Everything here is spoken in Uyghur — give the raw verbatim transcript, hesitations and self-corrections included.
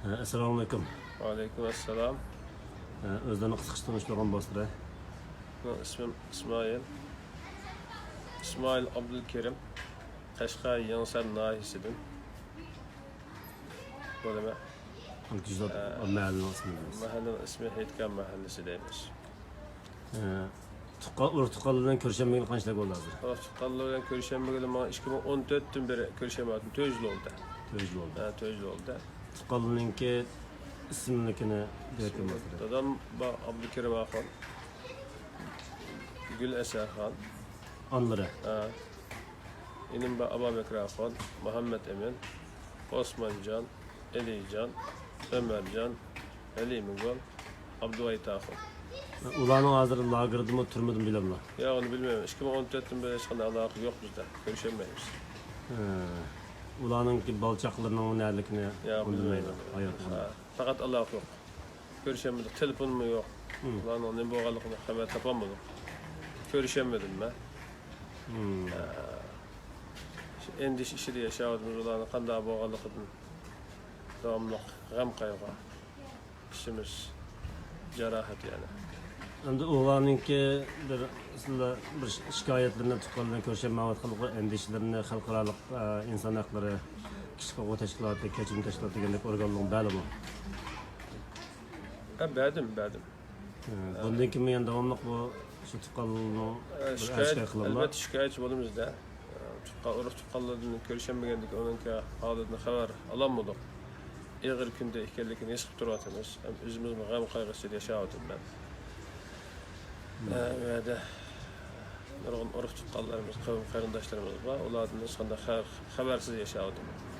ئەسسالامۇئەلەيكۇم. ۋەئەلەيكۇم ئەسسالام. ئۆزلىرىنى قىسقىچە تونۇشتۇرغان بولسىلەر. مېنىڭ ئىسمىم ئىسمائىل. ئىسمائىل ئابدۇلكېرىم. قەشقەر يېڭىسار ناھىيەسىدىن بولىمەن. ئەمدى مەھەللىنىڭ ئىسمى دەيمىز. مەھەللىنىڭ ئىسمى ھېيتگاھ مەھەللىسى دەيمىز. تۇغقان، ئۇرۇق تۇغقانلار بىلەن كۆرۈشەلمىگىلى قانچىلىك بولدى ھازىر؟ ئۇرۇق تۇغقانلار بىلەن كۆرۈشەلمىگىلى ماڭا ئىككى مىڭ ئون تۆتتىن بېرى كۆرۈشەلمەيۋاتىمەن. تۆت يىل بولدى. تۆت يىل بولدى. ھە، تۆت يىل بولدى. تۇغقانلىرىنىڭكى ئىسىملىكىنى بېرىپ بولسىلەر. دادام بار ئابدۇكېرىم ئاخۇن، گۈل ئەسەرخان. ئانىلىرى؟ ھە. ئىنىم بار ئابابەكرى ئاخۇن، مۇھەممەت ئەمىن، ئوسمانجان، ئېلىجان، ئۆمەرجان، ھەلىمىگۈل، ئابدۇۋايىت ئاخۇن. ئۇلارنىڭ ھازىر لاگېردىمۇ، تۈرمىدىمۇ بىلەملا؟ ياق، ئۇنى بىلمەيمەن. ئىككى مىڭ ئون تۆتتىن بېرى ھېچقانداق ئالاقە يوق بىزدە. كۆرۈشەلمەيمىز. ھە. ئۇلارنىڭكى بالا چاقىلىرىنىڭ نەدىكىنى ياق، بىلمەيمەن. ھاياتىدا. ھە، پەقەت ئالاقە يوق. كۆرۈشەلمىدۇق، تېلېفونمۇ يوق. مم. ئۇلارنىڭ نېمە بولغانلىقىنى خەۋەر تاپالمىدۇق. كۆرۈشەلمىدىم مەن. مم. ھە. شۇ ئەندىشە ئىچىدە ياشاۋاتىمىز، ئۇلارنىڭ قانداق بولغانلىقىدىن داۋاملىق غەم قايغۇ. ئىچىمىز جاراھەت يەنە. ئەمدى ئۇلارنىڭكى بىر، سىلەر بىر شىكايەتلىرىنى، تۇغقانلىرىنى كۆرۈشەلمەيۋاتقانلىقى ئەندىشىلىرىنى خەلقئارالىق، ئە، ئىنسان ھەقلىرى، كىشىلىك ھوقۇق تەشكىلاتى، كەچۈرۈم تەشكىلاتى دېگەندەك ئورگانلىرىغا بەردىمۇ؟ ھە، بەردىم، بەردىم. ھە، بۇندىن كېيىنمۇ يەنە داۋاملىق بۇ شۇ تۇغقانلىرىنىڭ ھە، بىر شىكايەت، شىكايەت قىلىملا؟ ئەلۋەتتە شىكايەتچى بولىمىز-دە. تۇغقان، ئۇرۇق تۇغقانلىرىدىن كۆرۈشەلمىگەندىكىن ئۇنىڭكى ھالىدىن خەۋەر ئالالمىدۇق. ئېغىر كۈندە ئىكەنلىكىنى ھېس قىلىپ تۇرۇۋاتىمىز. ھەم ئۆزىمىزمۇ غەم قايغۇسىدا ياشاۋاتىمەن. ھە، ئۇ يەردە نۇرغۇن ئۇرۇق تۇغقانلىرىمىز، قەۋم قېرىنداشلىرىمىز بار. ئۇلاردىن ھېچقانداق خەۋەر، خەۋەرسىز ياشاۋاتىمەن.